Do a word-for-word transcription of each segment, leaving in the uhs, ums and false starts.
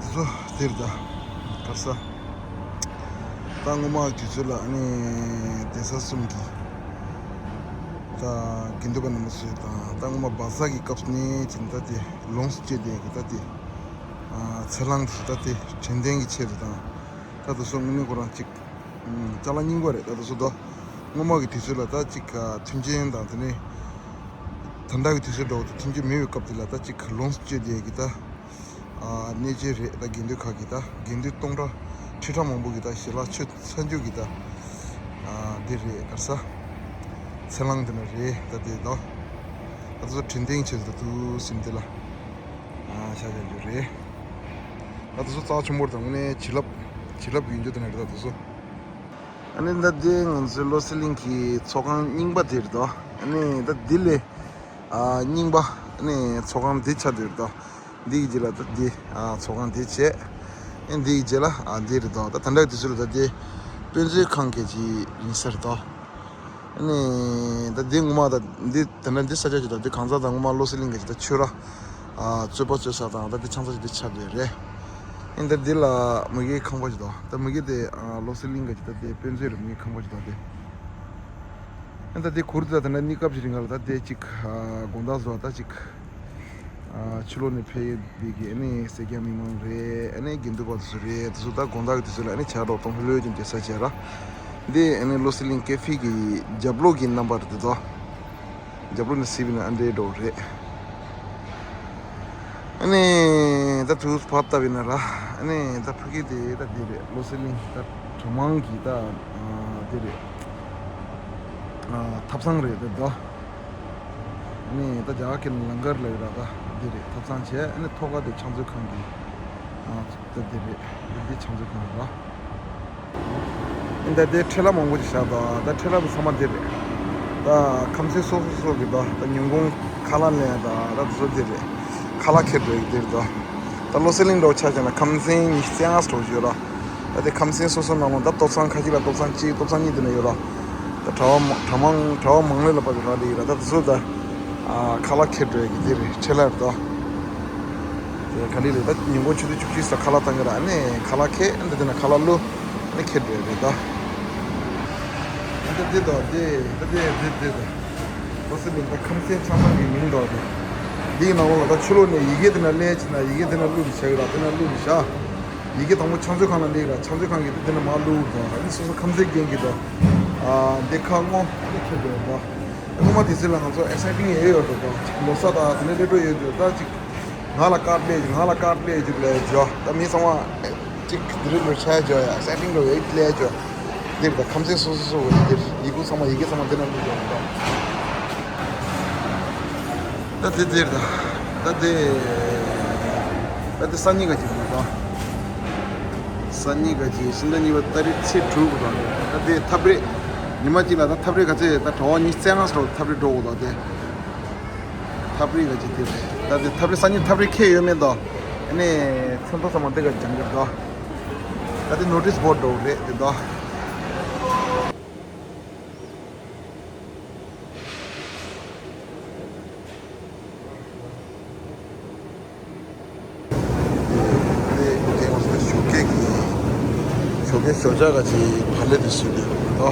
དེ་ཚོ་དེར་ད་གར་ས། ད་སྔོན་མ་དུས་ཚོད་ལ་ཨ་ནི་གདན་ས་གསུམ་གྱི་ད་དགེ་འདུན་པ་རྣམ་པ་ཚོས་དང་ད་སྔོན་མ་བཛྲ་གི་སྐབས་ནས་ཅིག་ད་དེ་ལོངས་སུ་སྤྱོད་བསྡད་ཀྱི་ད་དེ་ཚེ་ལང་དེ་ད་དེ་དྲན་རྟེན་གྱི་ཆེད་དུ་དང་ད་དུ་སོ་དངོས་གནས་ཁོ་རང་ཅིག་ཅ་ལག་རྙིང་པ་རེད། ད་དུ་སོ་ད་སྔོན་མ་གི་དུས་ཚོད་ལ་ད་ཅིག་མཐུན་རྐྱེན་དང་དེ་ནས་ད་ལྟ་གི་དུས་ཚོད་འདྲ་བོ་དང་མཐུན་རྐྱེན་མེད་པའི་སྐབས་དེ་ལ་ད་ཅིག་ལོངས་སུ་སྤྱོད་བསྡད་ཀྱི་ད། ཨ་གནས་མཇལ་རེད། ད་དགེ་འདུན་ཁག་གི་ད་དགེ་འདུན་སྟོང་ཕྲག་ཁྲི་ཕྲག་མང་པོ་གི་ད་ཞལ་ལག་མཆོད་ཚར་རྒྱུ་གི་ད་ཨ་འདི་རེད། གར་ས་ཚེ་ལང་དེ་ན་རེད། ད་དེ་ད་ད་ཚོ་དྲན་རྟེན་ཆེད་དུ་དུ་སིམ་དེ་ལ་ཨ་ཤ་བྱ་རྒྱུ་རེད། ད་དུ་སོ་རྩ་ཆེན་པོར་དང་ནས་བྱིན་རླབས་བྱིན་རླབས་ཡོད་རྒྱུ་དེ་ན་རེད། ད་དུ་སོ་ཨ་ནི་ད་དེ་ང་ཚོའི་བློ་གསལ་གླིང་གི་ཚོགས་ཁང་རྙིང་པ་དེ་རེད་དོ། ཨ་ནི་ད་དེ་ལས། ཨ་རྙིང་པ་ནས་ཚོགས་ཁང་འདི་ཆགས་བསྡད་ཡོད་དོ། འདི་གི་རྗེས་ལ་ད་འདི་ཨ་ཚོགས་ཁང་འདི་བྱས། ཨེ་འདི་གི་རྗེས་ལ་ཨ་འདི་རེད་དོ། ད་ད་ལྟ་དུས་ཚོད་ལ་ད་འདི་དཔེ་མཛོད་ཁང་གི་ཅིག་ཡིན་ས་རེད་དོ། ཨ་ནི་ད་འདི་ངོ་མ་ད་འདི་ད་ལྟ་འདི་ས་ཆ་ཅིག་ད་འདི་གང་ཟག་དང་ངོ་མ་བློ་གསལ་གླིང་གི་ཅིག་ད་ཆོས་ར་ཨ་རྩོད་པ་རྩོད་ས་དང་ད་འདི་ཆང་ས་ཅིག་འདི་ཆགས་བསྡད་རེད། ཨེ་ད་འདི་ལ་མུ་གེའི་ཁང་པ་ཅིག་དོ། ད་མུ་གེ་དེ་ཨ་བློ་གསལ་གླིང་གི་ཅིག་ད་འདི་དཔེ་མཛོད་རེད། མུ་གེའི་ཁང་པ་ཅིག་དོ་དེ། ཨ་ད་དེ་གུར་དེ་ད་ད་ནི་གནས་སྐབས་ཤིག་རིང་ལ་ད་དེ་ཅིག་ཨ་དགོང་དག་བཟོ་ད་ཅིག་ཨ་ཕྱི་ལོགས་ནས་ཕེབས་ཡོད་པའི་གི་ཨ་ནི་སེར་སྐྱ་མི་མང་རེད། ཨ་ནི་དགེ་འདུན་པ་དེ་ཚོ་རེད། དེ་ཚོ་ད་དགོང་དག་གི་དུས་ཚོད་ལ་ཨ་ནི་ཇ་འདྲ་བོ་གཏོང་ཕེབས་ལོས་ཀྱང་དེ་ས་བྱས་ར། འདི་ཨ་ནི་བློ་གསལ་གླིང་ཀེ་ཧྥེ་གི་རྒྱབ་ལོགས་ཀྱི་རྣམ་པ་རེད་དོ། རྒྱབ་ལོགས་ནས་གཟིགས་པ་ན་ཨ་འདྲའི་འདྲ་བོ་རེད། ཨ་ནི་ད་དུས་བབ་ལྟ་བུ་ཡིན་ན་ར། ཨ་ནི་ད་ཕ་གི་དེ་ད་དེ་རེད། བློ་གསལ་གླིང་ད་གྲྭ་མང་གི་ད་དེ་རེད། ཐབ་ཚང་རེད་དེ་ད། ཨ་ནི་ད་རྒྱ་གར་གྱི་ལང་ཀར་ལབ་ཡོད་ར། ད་དེ་རེད། ཐབ་ཚང་བྱས། ཨ་ནི་ཐོག་ཁ་དེ་ཕྱག་མཛོད་ཁང་གི་ད་དེ་རེད། འདི་ཕྱག་མཛོད་ཁང་རེད་པ། ད་དེ་ཁྲལ་ལ་མང་པོ་ཞིག་བཞག་འདུག་ད་ཁྲལ་ལ་ཚང་མ་དེ་རེད། ད་ཁམས་ཚན་སོ་སོ་སོ་གི་ད་ད་ཉིན་གུང་ཁ་ལག་ལེན་ད་ད་དེ་ཚོ་དེ་རེད། ཁ་ལག་འཁྱེར་འགྲོ་ཡི་དེ་རེད་ད། ད་བློ་གསལ་གླིང་འདྲ་བོ་ཆ་བཞག་ན་ཁམས་ཚན་ཉི་ཤུ་རྩ་ལྔ་ཙམ་ཡོད་ར། ད་དེ་ཁམས་ཚན་སོ་སོ་ནང་ལ་ད་ཏོག་ཚང་ཁ་ཤས་ལ་ཏོག་ཚང་གཅིག་ཏོག་ཚང་གཉིས་དེ་ན་ཡོད་ར། ད་གྲྭ་བ་མ་གྲྭ་མང་གྲྭ་བ་མང་ལོས་ལ་པ་གི་ར་ལི་ཡི་ར། ད་དེ་ཚོ་ད་ཨ་ཁ་ལག་འཁྱེར་འགྲོ་ཡ་གི་དེ་རེད། ཁྲལ་ལ་རེད་ད། དེ་ག་ལི་ལས་ད་ཉིན་གུང་ཆུ་ཚོད་བཅུ་གཅིག་ཙམ་ཁ་ལག་བཏང་གི་ར། ཨ་ནི་ཁ་ལག་ཁྱེར། ཨ་ནི་དེ་ན་ཁ་ལག་བླུགས། ཨ་ནི་འཁྱེར་འགྲོ་ཡ་རེད་ད། ཨ་ད་དེ་ད་དེ་ད་དེ་དེ་དེ་ད། ལོ་སི་ལིང་ད་ཁམས་ཚན་ཆ་ཚང་གི་མིང་ད་དེ། འདིའི་ནང་ལོགས་ལ་ད་ཕྱི་ལོགས་ནས་ཡི་གེ་དེ་ན་ལས་བྱེད་ན་ཡི་གེ་དེ་ན་བླུགས་ནས་བཞག་གི་ར། དེ་ན་བླུགས་ནས་བཞག་ཡི་གེ་དང་པོ་ཕྱག་མཛོད་ཁང་ལ་སླེབས་ར། ཕྱག་མཛོད་ཁང་གི་དེ་དེ་ན་མར་བླུགས་དང་། ཨ་ནི་སོ་སོ་ཁམས་ཚན་རྒན་གྱི་དང་། ཨ་འདི་ཁ་སྔོ་ཨ་ནི་ཁྱེར་འགྲོ་ཡ་ད། སྔོན་མ་དུས་ཚོད་ལ་ང་ཚོ་ཨེག་སའི་ཊིང་ཡོད་ཡོད་འགྲོ་དང་། ལོ་གསར་དང་དེ་ནས་སླེབས་འགྲོ་ཡོད་འགྲོ། ད་ཅིག་ང་ལ་ཀར་ཌི་སླེབས་ཡོད། ང་ལ་ཀར་ཌི་སླེབས་ཡོད་ལས་འཇོག་ད་མི་ཚང་མ་ཅིག་དེ་རིང་འགྲོ་ཆ་འཇོག་ཡ། ཨེག་སའི་ཊིང་འགྲོ་ཡོད་ལས་འཇོག་འདིར་ད་ཁམས་ཚན་སོ་སོ་སོ་འོ་འདིར་ཡི་གུ་ཚང་མ་ཡི་གེ་ཚང་མ་འདི་ན་བླུགས་འཇོག་ད། ད་དེ་དེར་ད་ད་དེ་ད་དེ་སང་ཉིན་ག་ཅིག་འགྲོ་ད། སང་ཉིན་ག་ཅིག་ཕྱི་ཟླ་གཉིས་པ་ཏ་རིག་ཚེས་དྲུག་གི་ད། ད་དེ་ཐབ་རེས་ཉི་མ་གཅིག་ལ་ད་ཐབ་རེས་ག་ཚོད་ད་གྲྭ་བ་ཉི་ཤུ་རྩ་ལྔ་ཙམ་ཐབ་རེས་འགྲོ་དགོས་ད་དེ། ཐབ་རེས་ག་ཅིག་དེ་རེད། ད་དེ་ཐབ་རེས་སང་ཉིན་ཐབ་རེས་ཁེལ་ཡོད་མེད་དོ། ཨ་ནི་ཚོན་མདོག་ཚང་མ་དེ་ག་སྦྱང་གི་དོ། ད་དེ་ནོ་ཊིས་བྷོཌ་འདྲ་བོ་རེད་དེ་དོ། དེ་དེ་ང་ཚོ་ཞོགས་ཀས་ཀྱི་ཞོགས་ཀས་ཞོགས་ཇ་ག་ཅིག་བག་ལེབ་དེ་བཟོས་བསྡད་ཡོད་རེད་དོ།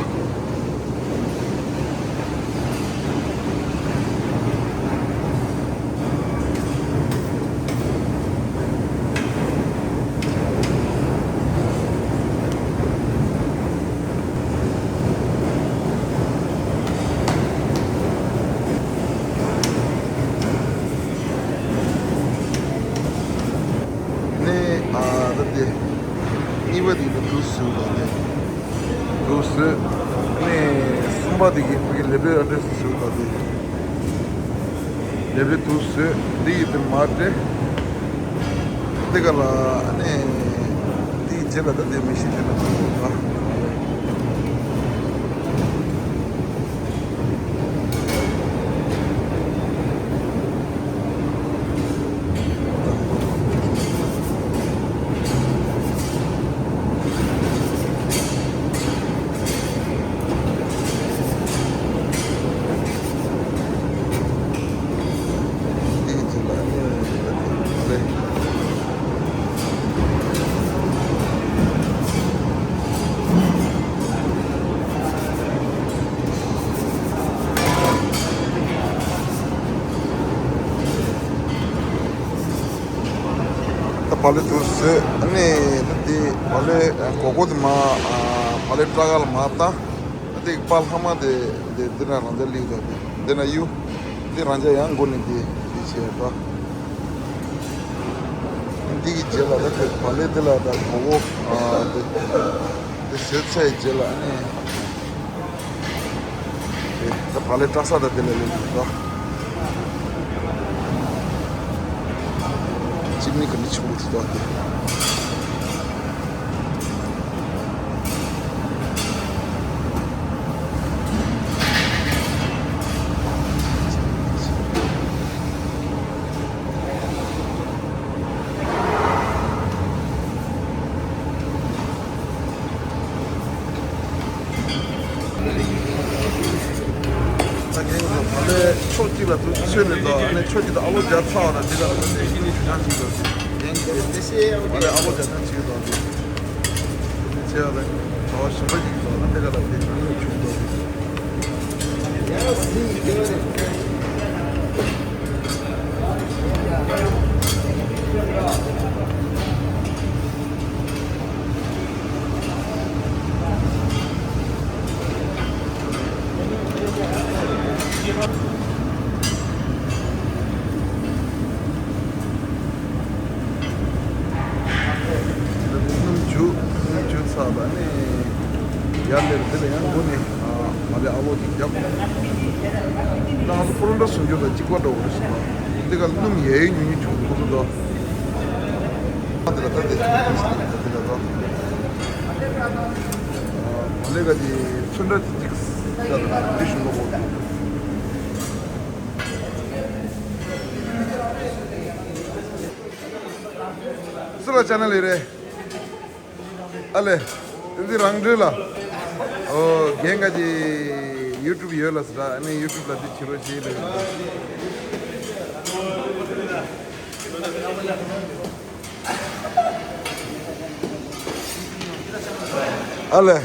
ནས་ཨ་ད་དེ་གཉིས་པ་དེ་ད་དུ་སུ་ད་དེ། འདུག་ཟེར། ནས་གསུམ་པ་དེ་གི་ཕ་གི་ལེབ་རེ་ཨ་འདྲེ་སུ་ཟེར་བ་དེ། ལེབ་རེ་འདུག་ཟེར། འདི་ཡི་དེ་མ་སྤྲད། དེ་ག་ལ་ནས་དེའི་རྗེས་ལ་ད་དེ་མི་ཤི་དེ་ལ་འདུག་ཟེར་བ། དེའི་རྗེས་ལ་ཨ་ནི་ད་དེ་མ་རེད། བག་ལེབ་དུ་བཟོས། ཨ་ནི་ད་དེ་བག་ལེབ་གོ་གོ་དེ་མ་བག་ལེབ་སྐྲ་ག་ལ་མ་བཏང་། ད་དེ་པ་ལྷག་མ་དེ་དེ་འདི་ན་རང་འཇགས་ལིག་དང་དེ་འདི་ན་གཡུ། འདི་རང་འཇགས་ཡང་མགོ་ནས་འདི་འདི་བྱས་ད། འདི་གི་རྗེས་ལ་ད་དེ་བག་ལེབ་དེ་ལ་ད་གོ་གོ་དེ་དེ་བཟོས་ཚར་རྗེས་ལ་ཨ་ནི། ད་བག་ལེབ་སྐྲ་ས་ད་དེ་ལ་ལེན་འདུག་ད། གཅིག་ནི་ག་འདྲ་ཆུང་གི་འདུག་ད་དེ། ད་རྒན་གྱིས་བག་ལེབ་ཕྱོགས་གཅིག་ལ་དུ་ཆོད་ནས་འདུག་ཨ་ནི་ཕྱོགས་གཅིག་ཏུ་ཨ་ལོ་རྒྱག་ཚར་བ་ལ་འདི་ལ་ལོ་ཚད་ཤི་ནི་དུ་ཆང་ཞིག་འདུག་རྒན་གྱིས་བག་ལེབ་ཨ་ལོ་རྒྱག་ཚར་ཞིག་འདུག་འདི་བྱས་པ་ལ་གྲྭ་བ་གཞན་པ་ཞིག་འདུག་ན་འདི་ག་ལ་དེ་ནི་ཆུག་འདུག་སྣུམ་བྱུག་སྣུམ་བྱུག་ཚར་ད་ནི་ཡར་ལེར་འདི་ལ་ཡང་མགོ་ནས་མ་ལེ་ཨ་ལོ་ཅིག་རྒྱབ། ད་ང་ཚོ་ཀོ་རོན་ཌོ་སུམ་ཅུ་དང་གཅིག་པ་འདྲ་བོ་རེད་ཤག་འདི་ག་སྣུམ་ཡས་ཡས་ཉུང་ཉུང་བྱུག་འདུག་ཁོ་ཚོ་ད། ད་འདི་ལ་ད་འདི་འདི་ལ་ད། མ་ལེ་ག་དེ་ཚོན་ཁྲ་དེ་གཅིག་ད་འདི་བཞིན་ལོག་འོང་། སུ་ལ་ཅ་ནལ་ཡོད་རེད། ཨ་ལེ། འདི་རང་འགྲོས་ལ། ཨོ་རྒན་ག་གི་ཡུ་ཊུབ་ཡོད་ལ་ཟེར་ཨ་ནི་ཡུ་ཊུབ་ལ་འདི་བྱེད་རོགས་བྱེད་ལ། ཨ་ལེ།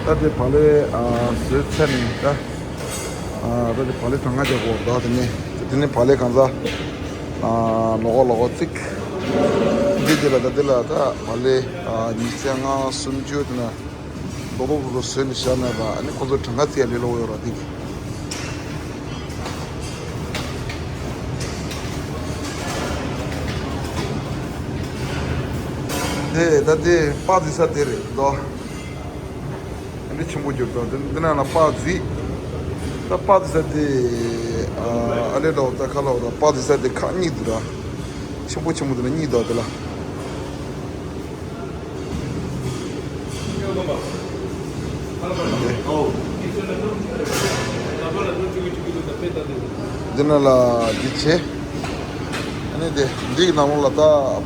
ད་དེ་བག་ལེབ་ཨ་བཟོས་ཚར་ནས་ད་ཨ་ད་དེ་བག་ལེབ་གྲངས་ཀ་རྒྱག་དགོས་ད། དེ་ནས་དེ་ནས་བག་ལེབ་གང་ཟག་ཨ་ལོག་གོ་ལོག་གོ་ཚིག་འདི་དེ་ལ་ད་དེ་ལ་ད་བག་ལེབ་ཨ་ཉི་ཤུ་ལྔ་སུམ་ཅུ་དེ་ན་རྡོག་རྡོག་རྡོག་རྡོག་བཟོས་ནས་བཞག་ན་ད་ཨ་ནི་ཁོ་ཚོ་གྲངས་ཀ་བརྩི་ཡ་ལས་སླ་པོ་ཡོད་ར་དེ། དེ་ད་དེ་པགས་བརྫིས་ས་དེ་རེད་དོ། ཨ་ནི་ཆེན་པོ་གྱུར་དོ། དེ་འདི་ནང་ལ་པགས་བརྫིས། ད་པགས་བརྫིས་ས་དེ་ཨ་ཨ་ལེ་འདྲ་བོ་ད་ཁ་ལོ་ར་པགས་བརྫིས་ས་དེ་ཁག་གཉིས་འདུག་ར། ཆེན་པོ་ཆེན་པོ་དེ་ལ་གཉིས་འདུག་དེ་ལ། འདི་ནང་ལ་འདི་བྱས། ཨ་ནི་དེ་འདི་གི་ནང་ལོགས་ལ་ད་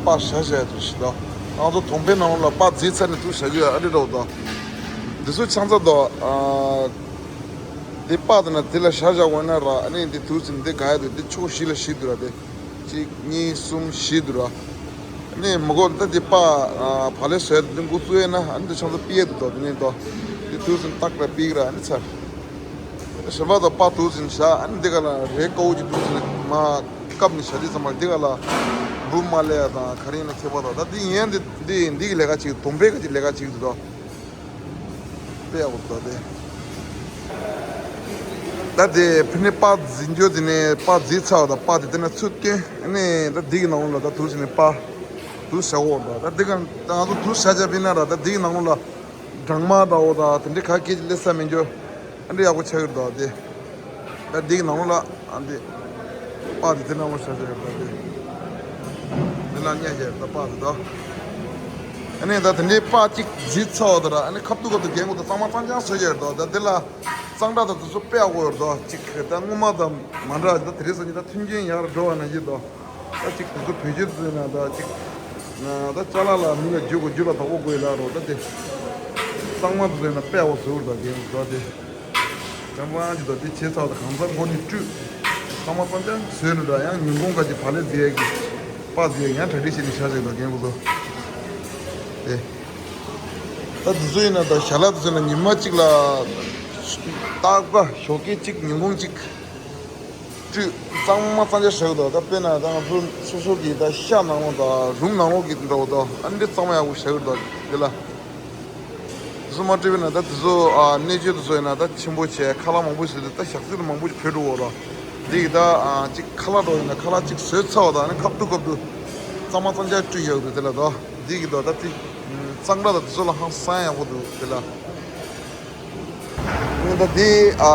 པགས་བཞག་བཞག་ཡ་དེ་ཞིག་དང་། ང་ཚོ་གདོང་པའི་ནང་ལོགས་ལ་པགས་བརྫིས་ཚར་ནས་དུ་བཞག་རྒྱུ་ཡ་ཨ་ནི་འདྲ་བོ་དང་། འདི་ཚོ་ཆང་ཚ་དང་། འདི་པགས་དེ་ན་དེ་ལ་བཞག་བཞག་འོང་ན་ར་ཨ་ནི་འདི་དུ་ཟིན་འདི་ག་ཡ་དུ་འདི་ཕྱོགས་བཞི་ལ་བཞི་དུ་ར་དེ། གཅིག་གཉིས་གསུམ་བཞི་འདུག་ར། ནས་མི་གོ་ད་འདི་པ་བག་ལེབ་བཟོས་འདི་འགོ་བཙུགས་ཡས་ན་ཨ་ནི་འདི་ཆང་ཚ་པི་ཡས་འདུག་དོ། དེ་ནས་དོ་འདི་དུས་སུ་ཏག་ཏག་པིག་ར་ཨ་ནི་ཚར། གཞན་པ་དང་པ་དུས་སུ་བཞག་ཨ་ནི་འདི་ག་ལ་རས་དཀར་པོ་ཅིག་དུས་སུ་མ་བཀབ་ནས་བཞག་དུས་ཙམ་པ་འདི་ག་ལ་འབུ་མ་ལས་ཡ་དང་ག་རེ་ཡིན་ན་ཁྱད་པར་དང་ད་འདི་ཡན་འདི་འདི་འདི་གི་ལས་ཀ་ཅིག་གདོང་པའི་ག་ཅིག་ལས་ཀ་ཅིག་འདུག་དོ། དཔེ་ཡག་པོ་འདུག་དེ། ད་དེ་ཕི་ནས་པ་འཛིན་རྒྱུ་དེ་ནས་པ་འཛིན་ཚར་བ་དང་པ་དེ་དེ་ན་ཚུར་བསྟན་ཨ་ནི་ད་འདི་གི་ནང་ལོགས་ལ་ད་དུ་ཟིན་ནས་པ་དུ་བཞག་འོ་འདུག་ད་འདི་ག་ད་ང་ཚོ་དུ་བཞག་བྱ་ཕི་ན་ར་ད་འདི་གི་ནང་ལོགས་ལ་སྦྲང་མ་འདྲ་འོ་ད་དེ་འདྲའི་ག་གེ་ཅིག་སླེབས་ས་མི་འགྱུར་ཨ་འདྲ་ཡག་པོ་ཆགས་ཡོད་འདུག་དེ། ད་འདི་གི་ནང་ལོགས་ལ། ཨ་འདི། པགས་དེ་དེ་ནང་ལ་བཞག་བཞག་ཡོད་པ་དེ། འདི་ལ་བསྙལ་བཞག་ད་པགས་དེ་ད། ཨ་ནི་ད་དེ་འདྲའི་པགས་གཅིག་བརྫིས་ཚར་བ་དེ་ར་ཨ་ནི་ཁ་ཐུག་ཁ་ཐུག་རྒྱན་གོ་ད་གཙང་མ་གཙང་རྐྱང་བཟོས་བཞག་ཡོད་དོ། ད་འདི་ལ་གཙང་སྦྲ་དང་དེ་ཚོ་དཔེ་ཡག་པོ་ཡོད་དོ། གཅིག་ད་སྔོན་མ་དང་མ་འདྲ་ད་དེ་རིང་སང་ཉིན་ད་མཐུན་རྐྱེན་ཡག་རུ་འགྲོ་བ་ན་ཡིན་དོ། ད་གཅིག་དེ་ཚོ་བེད་སྤྱོད་བཟོས་ན་ད་གཅིག་ད་ཅ་ལག་ལ་མི་ལ་རྒྱུ་དགོས་རྒྱུ་ལ་དོགས་པ་དགོས་ལ་རོ་ད་དེ། གཙང་མ་དེ་བཟོས་ན་དཔེ་ཡག་པོ་བཟོས་ཡོད་དོ་རྒན་གོ་ད་དེ། ཡང་པང་ཅིག་དང་དེ་བྱས་ཚར་བ་དང་གང་ཚང་སྒོ་ནས་བཀྲུས། གཙང་མ་གཙང་རྐྱང་བཟོས་ནས་འདྲ། ཡང་ཉིན་གུང་ཁ་ཅིག་བག་ལེབ་བཟོ་ཡས་ཀྱི་པགས་བཟོ་ཡས་ཡང་གྲ་སྒྲིག་བྱས་ནས་བཞག་ཅིག་དང་རྒན་པོ་ཚོ། དེ། ད་དེ་ཚོ་ཡིན་ན་ད་ཞལ་ལག་དེ་ཚོ་ན་ཉི་མ་གཅིག་ལ་རྟག་པ་ཞོགས་ཀས་གཅིག་ཉིན་གུང་གཅིག་བཀྲུས། གཙང་མ་གཙང་རྐྱང་བཞག་འདུག་ད་དཔེར་ན་ད་ང་ཚོ་སོ་སོ་གི་ད་ཤ་ནང་ལོགས་དང་རུམ་ནང་ལོགས་ཀྱི་འདྲ་བོ་དང་ཨ་འདྲ་གཙང་མ་ཡག་པོ་བཞག་འདུག་དེ་ལ། དེ་ཚོ་མ་བཀྲུས་པས་ན་ད་དེ་ཚོ་ཨ་གནོད་སྦྱིན་དེ་ཚོ་ཡིན་ན་ད་ཆེན་པོ་བྱས་ཁ་ལག་མང་པོ་བཟོས་ཏེ་ད་ཞག་ཚིལ་མང་པོ་ཞིག་བུད་འགྲོ་འོ་ར། འདི་གི་ད་ཨ་གཅིག་ཁ་ལག་འདྲ་བོ་ཡིན་ན་ཁ་ལག་གཅིག་བཟོས་ཚར་བ་དང་ཨ་ནི་ཁ་བཏུབ་ཁ་བཏུབ་གཙང་མ་གཙང་རྐྱང་བཀྲུས་ཡག་འདུག་དེ་ལ་ད་འདི་གི་ད་ད་དེ་གཙང་སྦྲ་དང་དེ་ཚོ་ལ་ཧང་སང་ཡག་པོ་འདུག་དེ་ལ། ཨ་ནི་ད་འདི་ཨ་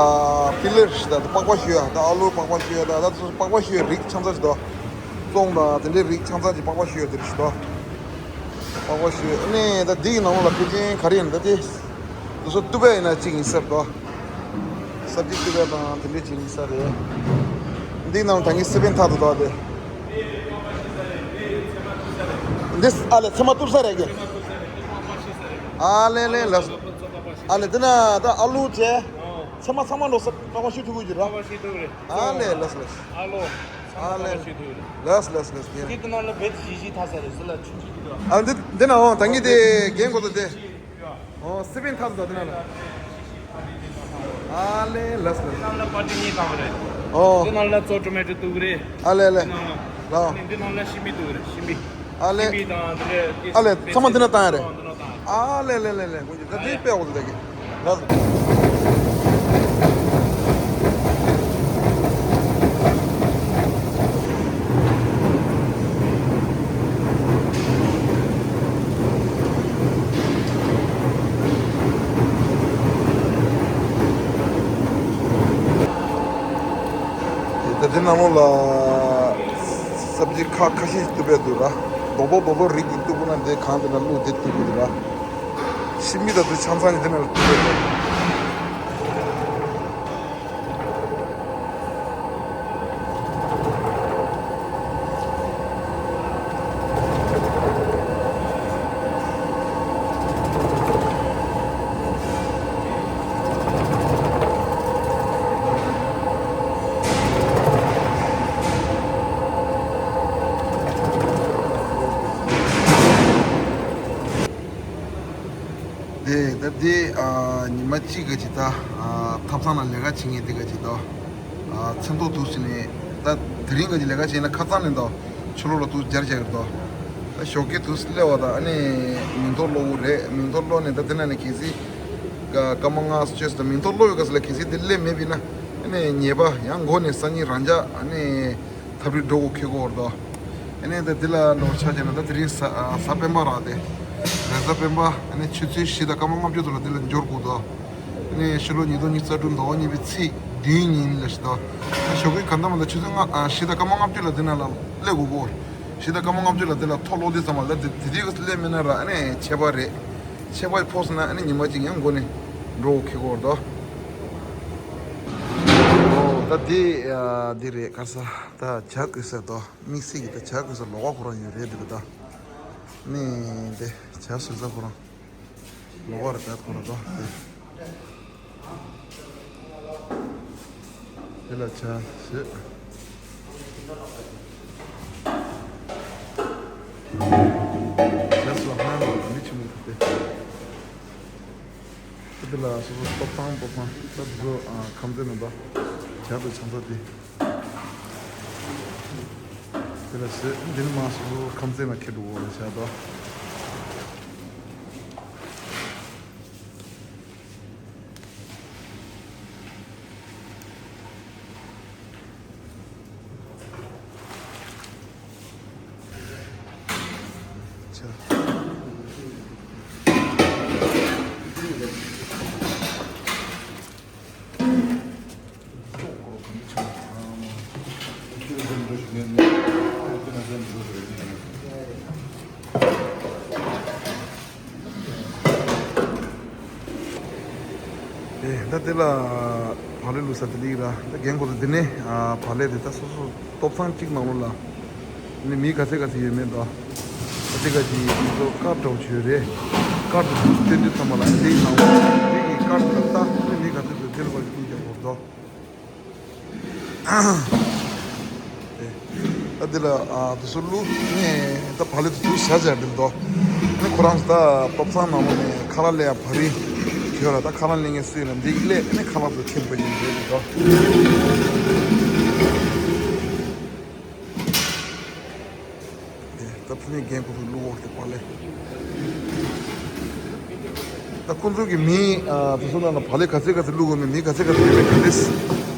པི་ལར་ཞིག་ད་ད་པགས་པ་བཤུ་ཡ་ད་ཨ་ལུ་པགས་པ་བཤུ་ཡ་ད་ད་དེ་ཚོ་པགས་པ་བཤུ་ཡ་རིགས་ཆང་ཚ་ཞིག་ད་བཙོང་དང་དེ་འདྲའི་རིགས་ཆང་ཚ་ཞིག་པགས་པ་བཤུ་ཡ་དེ་རིགས་ཞིག་ད། པགས་པ་བཤུས། ཨ་ནི་ད་འདི་ཡི་ནང་ལོགས་ལ་ཕལ་ཆེར་ག་རེ་ཡིན་ད་དེ། དེ་ཚོ་བཏུབ་པ་ཡིན་ན་གཅིག་ཡིན་ཟེར་དོ། སབ་ཇི་བཏུབ་པ་དང་དེ་འདྲའི་གཅིག་ཡིན་ས་རེད། འདི་ནང་ད་ངས་སི་པན་ཐག་ཏུ་དོ་དེ། འདི་ཨ་ལས་ཚེ་མ་བཏུབ་ས་རེད་གི། ཨ་ལས་ལས་ལས། ཨ་ལས་འདི་ན་ད་ཨ་ལུ་བྱས། ཚེ་མ་ཚང་མ་ལོ་ས་པགས་པ་བཤུས་ཐུབ་ཀྱི་ར། ཨ་ལས་ལས་ལས། ཨ་ལས། ལས་ལས་ལས་ལས། འདི་ནང་ལ་བེད་བཞི་བཞི་ཐག་ས་རེད་ཟེར་ལ་ཆུང་ཆུང་གི་དོ། ཨ་འདི་འདི་ན་འོང་ད་ངས་དེ་རྒན་གོ་ད་དེ། ཨོ་སི་པན་ཐག་ཏུ་དོ་འདི་ན་ལ། ཨ་ལས་ལས་ལས། འདི་ནང་ལ་པ་ཏི་གཉིས་བཏང་བ་རེད། ཨོ། འདི་ནང་ལ་ཙོ་ཊོ་མེ་ཊོ་བཏུག་གི་རེད། ཨ་ལས་ལས། འདི་ནང་ལ། ལ། འདི་ནང་ལ་ཤིང་མིག་བཏུག་གི་རེད་ཤིང་མིག་ཨ་ལས། ཤིང་མིག་དང་འདི་ལས་ཨ་ལས་ཚང་མ་འདི་ན་བཏང་ཡ་རེད། ཨོ་འདི་ནང་བཏང་ཡ། ཨ་ལས་ལས་ལས་ལས། ད་དེ་དཔེ་འོག་ཏུ་ད་གི། ལགས། ད་དེ་ནང་ལོགས་ལ་སབ་ཇི་ཁ་ཁ་ཤས་ཤིག་བཏུབ་པས་འདུག་ར། རྡོག་རྡོག་རྡོག་རྡོག་རིགས་ཀྱི་བཏུབ་པོ་ན་འདི་གང་དེ་ན་བླུགས་དེ་བཏུབ་པོ་འདུག་ར། ཤིང་མིག་དང་དེ་ཆང་ཚང་ནི་དེ་ནང་ལ་བཏུབ་པས་འདུག་དེ་ད་དེ་ཨ་ཉི་མ་གཅིག་ག་ཅིག་ད་ཨ་ཐབ་ཚང་ལ་ལས་ཀ་བྱེད་མཁན་དེ་ག་ཅིག་ད་ཨ་མཚན་ཐོག་ཐུག་ཕྱིན་ནས་ད་དེ་རིང་ག་ཅིག་ལས་ཀ་བྱས་ན་ཁ་ཚང་ནས་ད་ཕྱི་ལོགས་ལ་ཐུག་སྦྱར་བྱ་གི་ད་ད་ཞོགས་ཀས་ཐུག་སླེབས་པ་ད་ཨ་ནི་མིང་ཐོ་ཀློག་གི་རེད། མིང་ཐོ་ཀློག་ནས་ད་དེ་ན་ནས་གལ་སྲིད་ཀ་སྐར་མ་ལྔ་བཅུ་ད་མིང་ཐོ་ཀློག་ཡོད་ག་ས་ལ་གལ་སྲིད་དེ་སླེབས་མེད་པས་ན་ཨ་ནི་ཉེས་པ་ཡང་མགོ་ནས་སང་ཉིན་རང་འཇགས་ཨ་ནི། ཐབས་རིག་འགྲོ་གོ་ཁེ་གོ་ར་དོ། ཨ་ནི་ད་དེ་ལ་འགྲོ་ཆ་ཆ་ན་ད་དེ་རིང་གཟའ་གཟའ་སྤེན་པ་ར་དེ། རེས་གཟའ་སྤེན་པ་ཨ་ནི་ཆུ་ཚོད་བཞི་དང་སྐར་མ་ལྔ་བཅུ་ཙམ་ལ་དེ་ལ་འབྱོར་དགོས་དོ། ཨ་ནི་ཕྱི་ལོ་ཉིས་སྟོང་ཉི་ཤུ་རྩ་དྲུག་ཟླ་བ་གཉིས་པའི་ཚེས་བདུན་ཉིན་ལ་ཞིག་དོ། ཨ་ཞོགས་ཀའི་གང་ལྟར་མ་ད་ཆུ་ཚོད་ལྔ་ཨ་བཞི་དང་སྐར་མ་ལྔ་བཅུ་ལ་དེ་ན་ལ་སླེབས་དགོས་གོ། བཞི་དང་སྐར་མ་ལྔ་བཅུ་ལ་དེ་ལ་ཐོ་ལོ་དེ་ཚང་མ་ལ་དེ་དེ་དེ་ག་སླེབས་མེད་ན་ར་ཨ་ནི་ཆད་པ་རེད། ཆད་པ་ཕོག་སོང་ན་ཨ་ནི་ཉི་མ་གཅིག་ཡང་འགོར་ནས་འགྲོ་གོ་ཁེ་གོ་ར་དོ། ཨོ་ད་དེ་ཨ་དེ་རེད་གར་ས། ད་ཇ་བསྐོལ་ས་དང་དམིགས་བསལ་གྱི་ད་ཇ་བསྐོལ་ས་ལོགས་ཀ་ཁོ་རང་ཡོད་རེད་འདུག་གི་ད། ནི་དེ་ཇ་བཟོ་ས་ཁོ་རང་ལོགས་ཀ་རེད་ད་ཁོ་རང་ད་དེ། དེ་ལ་ཇ་བཟོས། ཇ་བཟོ་ཧ་ལས་མི་ཆེན་མོ་དེ། དེ་ལ་སོ་སོ་སྟོབས་ཚང་སྟོབས་ཚང་ད་དེ་ཚོ་ཨ་ཁམས་ཚན་ནང་ད་ཇ་དང་ཆང་ས་དེ། དེ་ལ་ཟེར་འདི་ནི་མ་སོ་སོ་ཁམས་ཚན་ལ་ཁེ་འགྲོ་བོ་ལ་བྱ་དོ། ཨེ་ད་དེ་ལ་བག་ལེབ་བླུགས་ས་དེ་ལིག་ར། ད་རྒན་གོ་ད་དེ་ནས་ཨ་བག་ལེབ་དེ་ད་སོ་སོ་སྟོབས་ཚང་གཅིག་ནང་ལོགས་ལ་ནི་མི་ག་ཚད་ག་ཚད་ཡོད་མེད་དང་། ད་དེ་ག་ཅིག་མི་ཚོ་ཀར་འདྲ་བོ་ཅིག་ཡོད་རེད། ཀར་དེ་སྟོན་དུས་ཙམ་པ་ལ་དེའི་ནང་ལོགས་དེ་གི་ཀར་དེ་ལ་ལྟ་ནི་མི་ག་ཚད་ཚོད་དེ་ལ་བར་གྱི་བླུགས་རྒྱག་གོ། དོ། ཨ་དེ་ལ་ཨ་དུ་སུ་ལུ་ནས་ད་བག་ལེབ་དུ་བཞག་བྱས་འདི་དོ། ཨ་ནི་ཁོ་རང་ད་སྟོབས་ཚང་ནང་ལོགས་ནས་ཁ་ལག་ལེན་ཡ་བ་རི་ཁྱོད་ལ་ད་ཁ་ལག་ལེན་ངེས་སུ་ཡིན་ན་འདི་སླེབས། ཨ་ནི་ཁ་ལག་ཚོ་ཁྱེར་འགྲོ་ཡིན་འདི་དོ། ད་ཕུ་ནས་རྒན་ཁོ་ཚོ་བླུག་འོག་དེ་བག་ལེབ། ད་ཁོ་ཚོ་གི་མི་ཨ་དེ་ཚོ་ནང་ལ་བག་ལེབ་ག་ཚད་ག་ཚད་བླུག་དགོས་མིན། མི་ག་ཚད་ག་ཚད་ཡོད་མེད་ག་འདྲས་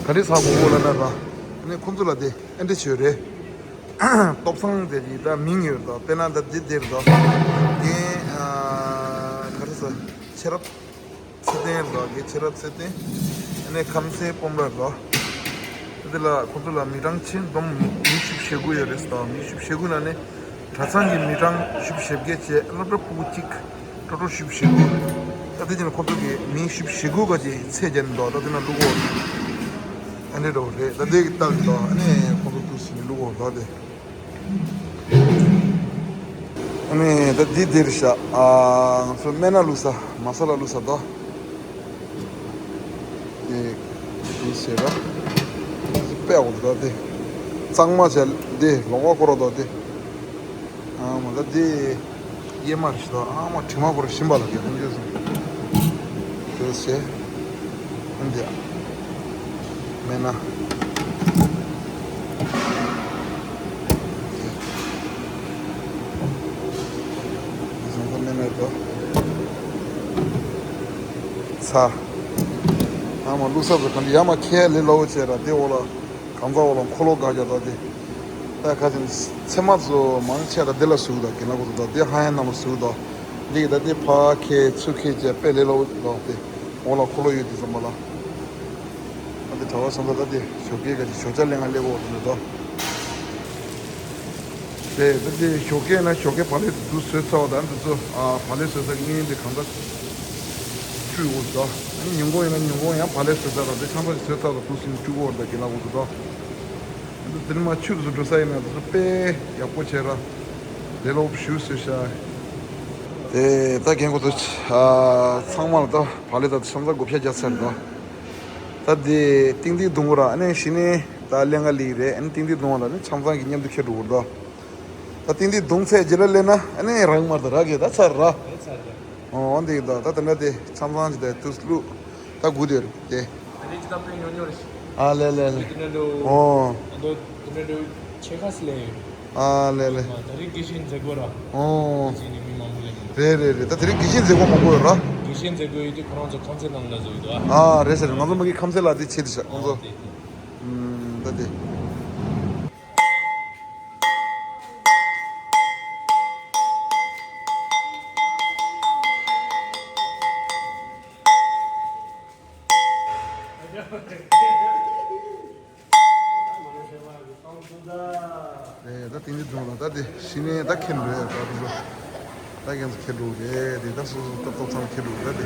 ག་འདྲས་ཟ་དགོས་གོ་ལབ་ན་ར། ཨ་ནི་ཁོ་ཚོ་ལ་དེ་ཨེ་འདྲས་བྱོས་རེད། སྟོབས་ཚང་དེ་གི་ད་མིང་ཡོད་དོ། དཔེར་ན་ད་འདི་འདིར་དོ། རྒན་ཨ་ག་རེ་ཟ་ཆེ་རབས། ཚེ་བརྟན་ར་གི་ཆེ་རབས་ཚེ་བརྟན། ཨ་ནི་ཁམས་ཚན་སྤོམ་ར་ར། དེ་ལ་ཁོ་ཚོ་ལ་མི་གྲངས་ཆེན་བསྡོམས་མི་བཞི་བཅུ་ཞེ་དགུ་ཡོད་རེད་ཟེར། མི་བཞི་བཅུ་ཞེ་དགུ་ནང་ནས་གྲྭ་ཚང་གི་མི་གྲངས་བཞི་བཅུ་ཞེ་བརྒྱད་བྱས། སློབ་གྲྭ་ཕྲུ་གུ་གཅིག་ཀྲོ་ཀྲོ་བཞི་བཅུ་ཞེ་དགུ། ད་དེ་བྱས་ན་ཁོ་ཚོ་གི་མི་བཞི་བཅུ་ཞེ་དགུ་ག་ཅིག་ཚད་བརྒྱབ་ནས་འདུག་ད་དེ་ན་བླུག་འོག་ཨ་ནི་འདྲ་བོ་རེད། ད་དེ་གི་རྟགས་འདུག་ཨ་ནི་ཁོ་ཚོ་ཐུགས་སུ་བླུག་འོག་ད་དེ། ཨ་ནི་ད་འདི་འདིར་བཞག་ཨ་ང་ཚོ་སྨན་སྣ་བླུག་ས། མ་ས་ལ་བླུག་ས་དོ། འདི་འདི་བྱས་ར། འདི་དཔེ་འོ་དོ་འདི། གཙང་མ་བྱས་འདི་ལོང་བ་ཁོ་ར་དོ་འདི། ཨ་མ་ད་འདི་གཡེར་མ་རེད་དོ། ཨ་མ་དྲི་མ་ཁོ་ར་ཞིམ་པ་ལ་གི་ཁོང་ཁྱོད་སོང་། འདི་བྱས། འདི་ཡ། སྨན་སྣ། འདི་བཟང་ས་སྨན་སྣ་རེད་དོ། ཚ། ཨ་མ་བླུག་ས་བཟོ་ག་འདི་ཡ་མ་ཁྱེད་ལས་སླ་བོ་བྱས་ར། འདི་འོག་ལ་གང་ཚ་འོག་ལ་འཁོར་ལོ་དགའ་རྒྱ་དོ་འདི། ད་ཁ་ཅིག་ཚེར་མ་ཚོ་མང་ཆེ་ད་འདི་ལ་ཟུག་དོ། གི་ན་གོ་ཚོ་ད་འདི་ཧ་ཡང་ནང་ལ་ཟུག་དོ། འདི་གི་ད་འདི་ཕ་ཁེ་ཚུ་ཁེ་བྱས་དཔེ་ལས་སླ་བོ་ལོག་སྟེ། འོག་ལ་འཁོར་ལོ་ཡོད་དེ་ཙམ་པ་ལ། ཨ་འདི་གྲྭ་བ་སོང་ད་ད་འདི་ཞོགས་ཀས་ག་ཅིག་ཞོགས་ཇ་ལེན་ག་སླེབས་འོག་ཏུ་ནས་དོ། དེ་ད་འདི་ཞོགས་ཀས་ན་ཞོགས་ཀས་བག་ལེབ་དུ་བཟོས་ཚར་བ་ད་འདི་ཚོ་ཨ་བག་ལེབ་བཟོས་ཚར་གི་དངུལ་འདི་གང་ད་བཅུག་འོག་དོ། ཨ་ནི་ཉིན་གུང་ཡིན་ན་ཉིན་གུང་ཡང་བག་ལེབ་བཟོས་ཚར་ད་འདི་ཆང་ས་ཞིག་བཟོས་ཚར་ད་དུ་སིན་བཅུག་འོག་ད་གི་ལ་འོག་ཏུ་དོ། དེ་ནི་མ་ཆུ་བཟོ་འགྲོ་ས་ཡིན་ན་དེ་ཚོ་དཔེ་ཡག་པོ་བྱས་ར། ལས་སླ་པོ་ཞུ་ཟེར་ཤག་དེ་ད་རྒན་གོ་ཚོ་ཨ་ཚང་མ་ལ་ད་བག་ལེབ་ད་ཆང་ས་བགོ་བཤའ་རྒྱག་ཚར་དོ། ད་དེ་ཏིང་ཏིང་བརྡུང་གོ་ར། ཨ་ནི་གཞི་ནས་ད་ལེན་ག་ལི་རེད། ཨ་ནི་ཏིང་ཏིང་བརྡུང་བ་ལ་ནི་ཆང་ས་གི་མཉམ་དུ་ཁྱེར་འགྲོ་གོ་ར་དོ། ད་ཏིང་ཏིང་བརྡུང་ཚད་རྗེས་ལ་ལེན་ན་ཨ་ནི་རང་མར་ད་ར་གི་ད་ཚར་ར། ཨོ་འདི་ད་ད་དེ་འདྲ་དེ་ཆང་ས་ཅི་ད་དུས་ལུ་ད་དགུ་དེ་རེད་དེ། ཨ་ནི་ཅི་ད་དཔེ་ཉོ་ཉོ་རེད། ཨ་ལེ་ལེ་ལེ། དེ་ནས་འགྲོ། ཨོ། ཨ་ནི་དེ་ནས་འགྲོ་ཆེ་ཁ་སི་ལེ་ཡོད། ཨ་ལེ་ལེ། ད་རིང་དགེ་བཤེས་མཛད་སྒོ་ར། ཨོ། དེ་ནས་མི་མང་པོ་ལེ་ཡོད། རེད་རེད་རེད། ད་དེ་རིང་དགེ་བཤེས་མཛད་སྒོ་མང་པོ་ཡོད་ར། དགེ་བཤེས་མཛད་སྒོ་ཡོད་དུས་ཁོ་རང་ཚོ་ཁམས་ཚན་ནང་ལ་བཟོ་ཡོད་དོ། ཨ་རེད་ཟེར། ང་ཚོ་མ་གི་ཁམས་ཚན་ལ་དེ་ཆེ་དེ་ཤག་ཁོང་ཚོ། ཨ་དེ་དེ། ཨུམ་ད་དེ། ཨེ་ད་ཏིང་ཏིང་བརྡུང་ལ་ད་དེ་གཞི་ནས་ད་ཁྱེར་འགྲོ་ཡ་ད་དེ་ཚོ་ད་ཁྱེད་ཚོ་ཁྱེར་འགྲོ་རེད་དེ། ད་སོ་སོ་ད་ཏོག་ཙམ་ཁྱེར་འགྲོ་རེད་དེ།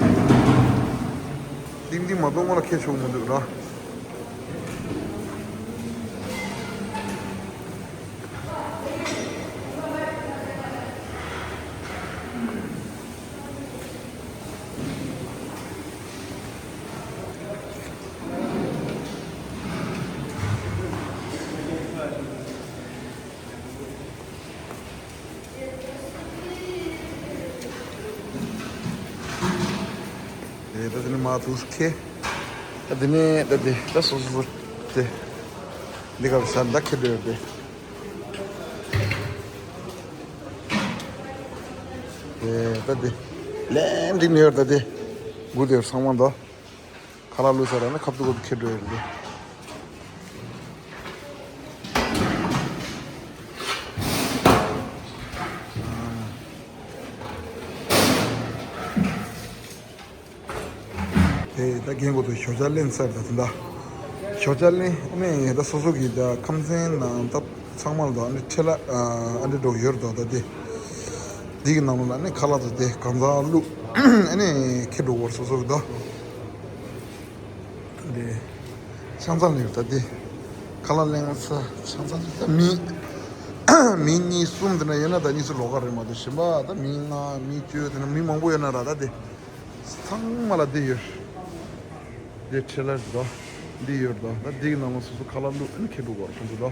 ཏིང་ཏིང་མ་བརྡུང་ངོ་ལ་ཁྱེར་ཆོག་མི་འདུག་ར། དེ་ད་དེ་ནས་མ་ཐུག་ཁེ། ད་དེ་ནས་ད་དེ་ད་སོ་སོ་དེ་འདི་ག་ས་ད་ཁེ་འདྲ་ཡོད་དེ། དེ་ད་དེ་ལན་འདི་ནས་ཡོད་ད་དེ་དགུ་དེ་ཚང་མ་ད། ཁ་ལག་བླུགས་ཚར་ན་ཁ་ཐུག་ཁ་ཐུག་ཁྱེར་འགྲོ་ཡ་རེད། དེ་ད་རྒན་གོ་ཚོ་ཞོགས་ཇ་ལེན་ཚར་ད་དེ་འདྲ། ཞོགས་ཇ་ལེན་ཨ་ནི་ད་སོ་སོ་གི་ད་ཁམས་ཚན་ནང་ད་ཚང་མ་ལ་ད་ཨ་ནི་ཁྲལ་ཨ་ནི་འགྲོ་ཡོད་རེད་ད་དེ། འདི་གི་ནང་ལ་ཨ་ནི་ཁ་ལག་ཚོ་དེ་གང་ཚ་བླུགས་ཨ་ནི་ཁྱེར་འགྲོ་གོ་སོ་སོ་གི་ད། དེ། ཆང་ཚང་ལེན་ད་དེ། ཁ་ལག་ལེན་ས་ཆང་ཚང་ད་མི། མི་གཉིས་གསུམ་དེ་འདྲ་ཡོད་ན་ད་གཉིས་སུ་ལོགས་ཀ་རེད་མ་གཏོགས་གཞན་པ་ད་མི་ལྔ་མི་བཅུ་དེ་འདྲ་མི་མང་པོ་ཡོད་ན་ར་ད་དེ། ཚང་མ་ལ་དེ་ཡོད། དེ་ཁྲལ་ལ་རེད་དོ། འདི་ཡོད་དོ། ད་འདི་གི་ནང་ལ་སོ་སོ་ཁ་ལག་བླུགས་ཨ་ནི་ཁྱེར་འགྲོ་དགོས་རེད་ཁོང་ཚོ་དོ།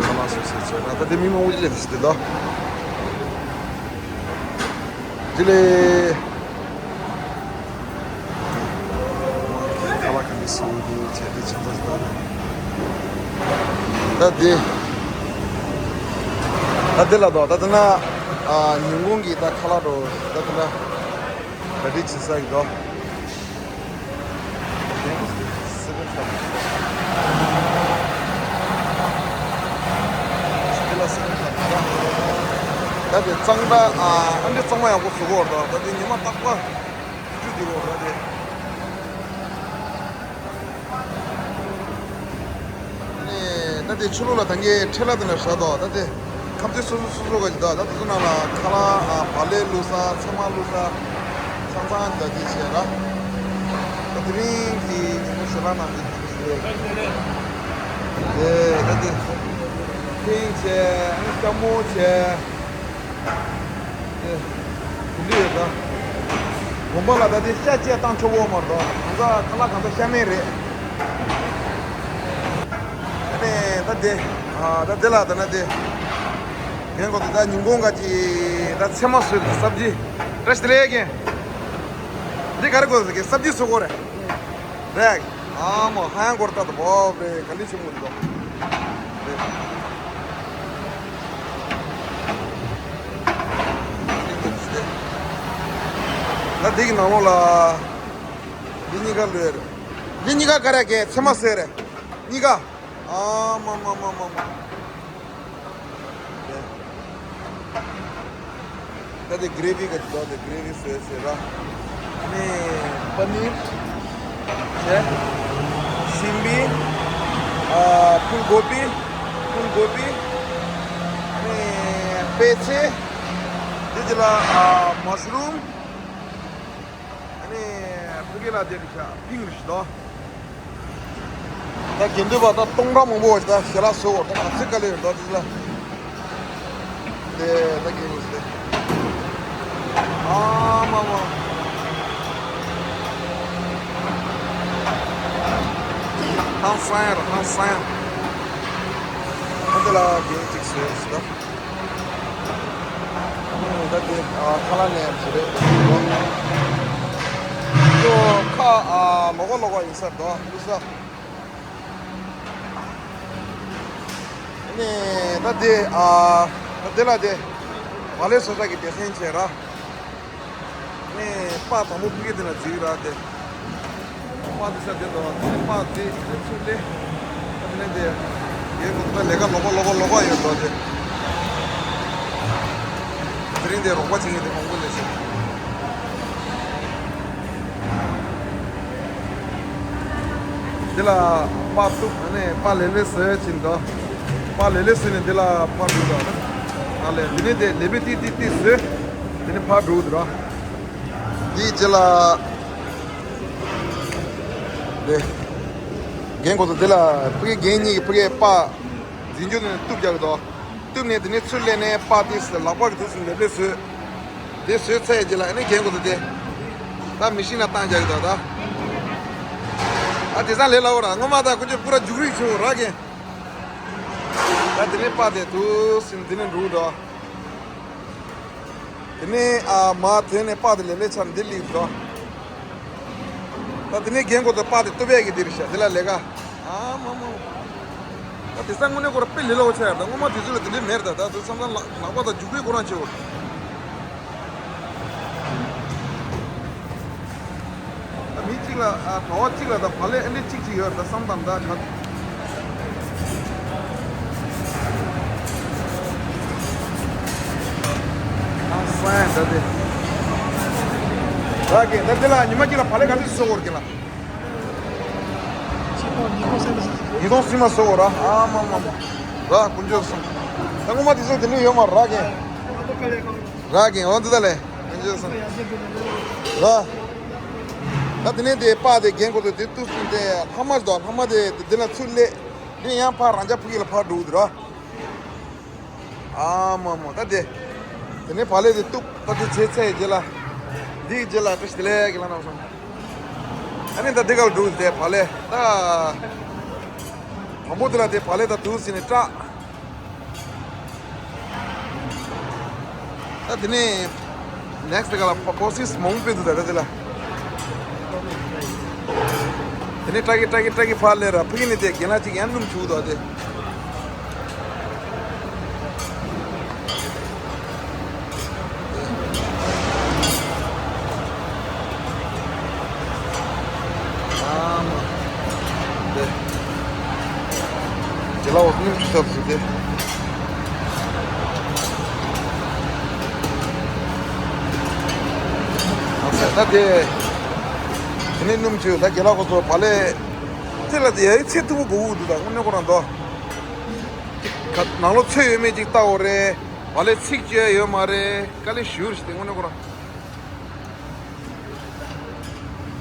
ཁ་ལག་སོ་སོ་ཚོ་ད་ལྟ་འདི་མི་མང་པོ་ཅིག་སླེབས་ཤག་འདི་དོ། འདི་ལས། ཁ་ལག་ག་འདྲ་སོང་འདུག་བྱས་ཏེ་ཆ་ཚང་ཞིག་ད། ད་འདི། ད་འདི་ལ་དོ་ད་ལྟ་ན། ཨ་ཉིན་གུང་གི་ད་ཁ་ལག་འགྲོ་ད་ལྟ་ན། ག་འདྲ་བྱེད་ས་ཡིན་དོ། འདི་ལ་སེམས་ཁྲལ་ད། ད་དེ་གཙང་སྦྲ་ཨ་ཨ་འདྲ་གཙང་མ་ཡག་པོ་བཟོ་གི་ཡོད་རེད་དོ། ད་དེ་ཉི་མ་རྟག་པར་བཅུ་དེ་གི་ཡོད་རེད་དེ། ཨ་ནི་ད་དེ་ཕྱི་ལོགས་ལ་ད་ངས་ཁྲལ་ལ་དེ་ན་བཞག་དོ། ད་དེ་ཁ་མཆུ་སོ་སོ་སོ་སོ་ག་ཅིག་དོ། ད་དེ་ཚོ་ནང་ལ་ཁ་ལག་ཨ་བག་ལེབ་བླུགས་ས་ཚལ་མ་བླུགས་ས་ཚང་ཚང་ད་དེ་བྱས་ར། ད་དེ་རིང་གི་ཉིན་མོ་ཞོ་ལག་ནང་དེ་དེ་ད་དེ་ཕིང་བྱས་ཨ་ནི་སྐྱ་མོ་བྱས། དེ་འདི་ཡོད་ད། དགོན་པ་ལ་ད་དེ་ཤ་བཅད་བཏང་ཆོག་གོ་མ་རེད་དོ། གང་ཟག་ཁ་ལག་གང་ཟག་ཤ་མེད་རེད། ཨ་ནི་ད་དེ་ཨ་ད་དེ་ལ་ད་ན་དེ་རྒན་གོ་དེ་ད་ཉིན་གུང་ག་ཅི་ད་ཚལ་མ་སོས་ད་སབ་ཇི་བཀྲ་ཤིས་བདེ་ལེགས་རྒན། འདི་ག་རེ་དགོས་ཟེར་གི་སབ་ཇི་སོ་གོ་རེད། རེད། ཨ་མོ་ཧང་གོར་ཏ་དོ་བོ་རེད་ག་ལི་ཆུ་མོ་རེད་དོ། རེད། ད་འདི་གི་ནང་ལོགས་ལ། འདི་གཉིས་ཀ་ལོས་རེད། འདི་གཉིས་ཀ་ག་རེ་གས་ཚེ་མ་ཟེར་རེད། གཉིས་ཀ་ཨ་མ་མ་མ་མ་མ། ད་དེ་གྷི་རེ་བི་ག་ཅིག་འདུག་དེ་གྷི་རེ་བི་བཟོས་བཟོས་ར། ཨ་ནི་པ་ནིར། བྱས། སིམ་པི། ཨ་ཕུལ་གོ་པི། ཕུལ་གོ་པི། ཨ་ནི་པད་ཚལ། དེ་རྗེས་ལ་ཨ་མ་ཤ་རུམ། ཨ་ནི་ཕ་གི་ལ་དེ་རེད་ཤག་ཕིང་རེད་ཤག་དོ། ད་དགེ་འདུན་པ་ད་སྟོང་ཕྲག་མང་པོ་ཞིག་ད་ཞལ་ལག་བཟོ་བར་ད་ག་ཚོད་དཀའ་ལས་ཡོད་འདུག་དེ་ལ། དེ་ད་དགེ་འདུན་ཟེར། ཨ་མ་མ། ཧང་སང་ཡ་ར་ཧང་སང་ཡ། ཨ་དེ་ལ་དགེ་འདུན་གཅིག་བཟོས་ཟེར་ད། ད་དེ་ཨ་ཁ་ལག་ནས་ཡང་བྱེད་རེད། ཁོ་ཁ་ཨ་ལོག་ག་ལོག་ག་ཡིན་ས་འདུག་ལུས་ས། ནས་ད་དེ་ཨ་ད་དེ་ལ་དེ་བག་ལེབ་བཟོ་ས་གི་སྡེ་ཚན་བྱས་ར། ནས་པ་དང་པོ་ཕ་གི་དེ་ལ་འཛུལ་ར་དེ། པ་དེ་ས་དེ་དང་དེ་པ་དེ་དེ་ཚུར་ལེ། ད་དེ་ནས་དེ། ཡས་གོ་ད་ལས་ཀ་ལོག་པ་ལོག་པ་ལོག་པ་ཡོད་འགྲོ་དེ། དེ་རིང་དེ་རོགས་པ་བྱེད་མཁན་དེ་མང་པོ་ལས་ཤེས། འདི་ལ་པ་གཏུབ་ནས་པ་ལེ་ལེ་བཟོས་ཕྱིན་དོ། པ་ལེ་ལེ་བཟོས་ནས་འདི་ལ་ཕར་འགྲོ་དོ། ཨ་ལས་འདི་ནས་དེ་ལེ་བེ་ཏི་ཏི་ཏི་བཟོས། འདི་ནས་ཕར་འགྲོ་དོ། འདི་རྗེས་ལ། དེ། རྒན་གོ་ཚོ་དེ་ལ་ཕ་གི་རྒན་གཉིས་ཀྱི་ཕ་གིའི་པ། འཛིན་རྒྱུ་ནས་གཏུབ་རྒྱག་གི་དོ། གཏུབ་ནས་དེ་ནས་ཚུར་ལེན་ནས་པ་དེ་ལག་པ་གི་དུས་སུ་ལེབ་ལེབ་བཟོས། དེ་བཟོས་ཚར་རྗེས་ལ་ཨ་ནི་རྒན་གོ་ཚོ་དེ། ད་མི་ཤིན་ན་བཏང་རྒྱག་གི་དོ་ད། ཨ་དེ་སང་ལས་སླ་བོ་ར་སྔོན་མ་ད་ཁོ་ཚོས་པུ་ར་རྒྱུག་རིགས་ཆེ་བོ་ར་རྒན། ད་དེ་ནས་པ་དེ་དུས་སུ་དེ་ནས་འགྲོ་གི་དོ། དེ་ནས་ཨ་མ་དེ་ནས་པ་དེ་ལེབ་ལེབ་ཆགས་ནས་འདི་ལེབ་དོ། ད་དེ་ནས་རྒན་གོ་ཚོ་པ་དེ་གཏུབ་ཡས་ཀྱི་འདི་རེད་ཤག་དེ་ལ་ལས་ཀ་ཨ་མ་མ། ད་དེ་སང་དངོས་གནས་ཁོ་ར་དཔེ་ལས་སླ་བོ་ཆགས་ཡ་རེད་ད། སྔོན་མ་དུས་ཚོད་ལ་དེ་འདྲས་མེད་རེད་ད། ད་དེ་མཚམས་མཚམས་ལག་ལག་པ་དང་རྒྱུག་པའི་ཁོ་རང་བྱེད་འོ། ད་མི་གཅིག་ལ་ཨ་གྲྭ་བ་གཅིག་ལ་ད་བག་ལེབ་ཨ་འདྲས་གཅིག་གཅིག་ཡོད་རེད་ད་བསམ་དང་ད་ག་ཨ་སང་ད་དེ། ད་གེ་ད་དེ་ལ་ཉི་མ་གཅིག་ལ་བག་ལེབ་ག་ཚོད་བཟོ་དགོས་རེད་གེ་ལ། ཉིས་སྟོང་ཉིས་སྟོང་སེམས་པ་སེམས་པ། ཉིས་སྟོང་སེམས་པ་སོ་གོ་ར་ཨ་མ་མ་མ། ར་དཀོན་མཆོག་གསུམ། ད་སྔོན་མ་དེ་ཚོ་དེ་འདྲ་ཡོད་མ་ར་གེ། ར་གེ་འོ་འདི་ད་ལས་དཀོན་མཆོག་གསུམ། ར། ད་དེ་ནས་དེ་པ་དེ་རྒན་གོ་ཚོ་དེ་ཏུ་སུན་དེ་ལྷ་མ་ཞིག་དང་ལྷ་མ་དེ་དེ་ལ་ཚུར་སླེབས། དེ་ཡང་ཕར་རང་ཅག་ཕ་གི་ལ་ཕར་འགྲོ་གི་འདུག་ར། ཨ་མ་མ་ད་དེ། དེ་ནས་བག་ལེབ་དེ་གཏུབ་ད་དེ་བྱས་ཚར་རྗེས་ལ། འདིའི་རྗེས་ལ་བཀྲ་ཤིས་བདེ་ལེགས་ཀྱི་ལ་ནང་སོང་། ཨ་ནི་ད་འདི་ག་ལ་འགྲོ་དེ་བ་ལས་ད། དང་པོ་དེ་ལ་དེ་བ་ལས་ད་དུ་ཟིན་ནས་སྐྲག་ད་དེ་ནས་next་དེ་ག་ལ་པོ་སིས་མང་པོ་འདུག་ད་ད་དེ་ལ། དེ་ནས་སྐྲག་གི་སྐྲག་གི་སྐྲག་གི་ཕར་ལས་ར་ཕུག་གི་ནས་དེ་རྒན་ལགས་ཅིག་ཡང་སྣུམ་བྱུག་འདུག་དེ། ཨ་མ། དེ། དེ་ལ་འོ་སྣུམ་བྱུག་ས་བཟོ་དེ། ཨ་ས་ད་དེ། དེ་ནས་སྣུམ་བྱུག་ད་དགེ་ལགས་ཁོ་ཚོ་བ་ལས། དེ་ལ་དེ་ཡའི་ཚེ་ཐུ་བོ་གོ་བོ་འདུག་ད་དངོས་གནས་ཁོ་རང་དོ། ནང་ལོགས་ཚོས་ཡོད་མེད་ཅིག་ལྟ་འོ་རེད། བ་ལས་ཚིག་བཅད་ཡོད་མ་རེད། དཀའ་ལས་ཞུ་རེད་དེ་དངོས་གནས་ཁོ་རང་།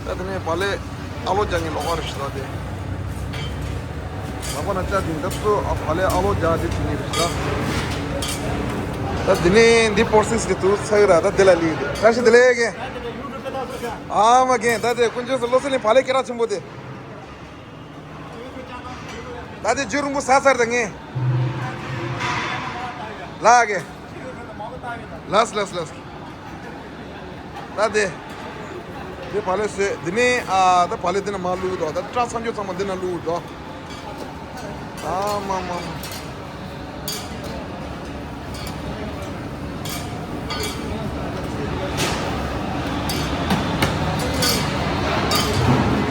ད་དེ་ནས་བ་ལས་ཨ་ལོ་རྒྱག་ངེས་ལོག་པ་རེད་ཞུ་ད་དེ། ལག་པ་ན་ལྕགས་དེ་འདབ་སུ་ཨ་བ་ལས་ཨ་ལོ་རྒྱག་དེ་བྱེད་ངེས་རེད་ཞུ་ད། ད་དེ་ནས་འདི་པོར་སིག་གི་དུ་ཚ་གི་ར་ད་དེ་ལ་ལི་དེ་བཀྲ་ཤིས་བདེ་ལེགས་རྒན། ཨ་མ་རྒན་ད་དེ་དཀོན་མཆོག་སུ་བློ་གསལ་ནས་བ་ལས་སྐད་གྲགས་ཆེན་པོ་དེ། ད་དེ་རྒྱུ་རིང་པོ་ཟ་ཚར་ད་ངས། ལགས་གི། ལགས་ལགས་ལགས། ད་དེ། དེ་བ་ལས་བཟོས་འདི་ནས་ཨ་ད་བ་ལས་འདི་ན་མ་བླུགས་དོ་ད་སྐྲ་ཚང་ཆོག་ཚང་མ་འདི་ན་བླུགས་དོ། ཨ་མ་མ་མ།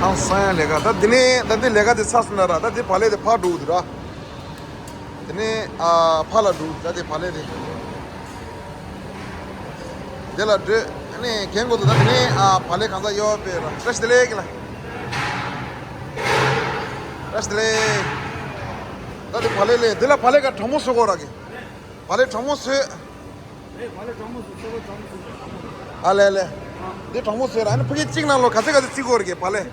ཨང་སང་ཡང་ལས་ཀ་ད་འདི་ནས་ད་འདི་ལས་ཀ་འདི་ཚར་སོང་ན་ར་ད་འདི་བ་ལས་དེ་ཕར་འགྲོ་གི་འདུག་ར། དེ་ནས་ཨ་ཕར་ལ་འགྲོ་གི་འདུག་ད་འདི་བ་ལས་དེ། འདི་ལ་འགྲོ་ཨ་ནི་གན་གོ་འདུག་ད་དེ་ནས་ཨ་བ་ལས་གང་ཟག་གཡོ་བ་སྤེལ་ར་བཀྲ་ཤིས་བདེ་ལེགས་ལ། བཀྲ་ཤིས་བདེ་ལེགས། ད་འདི་བ་ལས་ལས་འདི་ལ་བ་ལས་ཀ་གྲང་མོ་བཟོ་དགོས་ར་གི། བ་ལས་གྲང་མོ་བཟོས། ཨ་ལེ་ལེ། འདི་གྲང་མོ་བཟོས་ར་ཨ་ནི་ཕ་གི་གཅིག་ནང་ལོ་ག་ཚད་ག་ཚད་བརྩི་དགོས་རེད་གི་བ་ལས།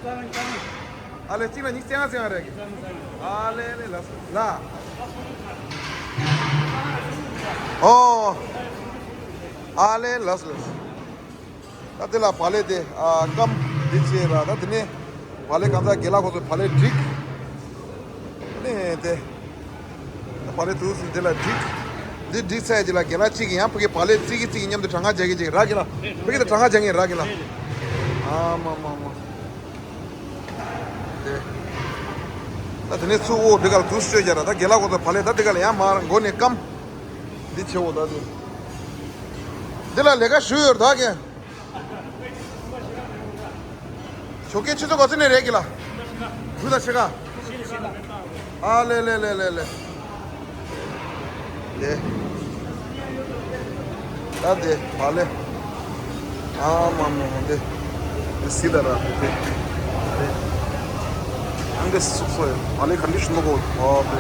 ཨ་ལེ་གཅིག་ལ་ཉིས་བརྩི་ང་བརྩི་ང་རེད་གི། ཨ་ལེ་ལེ་ལགས་སོ་ལ། ཨོ། ཨ་ལེ་ལགས་སོ་ལགས་སོ། ད་དེ་ལ་བ་ལས་དེ་ཨ་སྐམ་འདི་བྱས་ར་ད་དེ་ནས་བ་ལས་གང་ཟག་དགེ་ལགས་ཁོ་ཚོས་བ་ལས་བསྒྲིགས། ནས་དེ། ད་བ་ལས་དུ་སི་དེ་ལ་བསྒྲིགས། འདི་བསྒྲིགས་ཚར་རྗེས་ལ་དགེ་ལགས་གཅིག་གིས་ཡང་ཕ་གི་བ་ལས་རྩིག་གི་རྩིག་གི་མཉམ་དུ་གྲང་ངར་རྒྱག་གི་ཅིག་རག་གི་ལ། ཕ་གི་དང་གྲང་ངར་རྒྱག་ངེས་རག་གི་ལ། ཨ་མ་མ་མ། དེ། ད་དེ་ནས་ཚུར་འོ་འདི་ག་ལ་དུ་སི་བཅོས་རྒྱག་ར་ད་དགེ་ལགས་ཁོ་ཚོ་བ་ལས་ད་འདི་ག་ལ་ཡང་མར་མགོ་ནས་སྐམ། འདི་ཆེ་བོ་ད་དེ། འདི་ལ་ལས་ཀ་ཞུ་ཡོད་ར་ད་གི། ཞོགས་ཀའི་ཆུ་ཚོད་ག་ཚོད་ནས་རེད་གི་ལ། དགུ་དང་ཕྱེད་ཀ་ཨ་ལེ་ལེ་ལེ་ལེ་ལེ། ལེ། ད་དེ་མ་ལེ། ཨ་མ་མ་མ་དེ། དེ་སི་ད་ར་དེ། ཨང་དེ་སུག་སོ་ཡ་མ་ལེ་ག་འདྲི་ཞུ་ནོ་གོ་ཨ་དེ།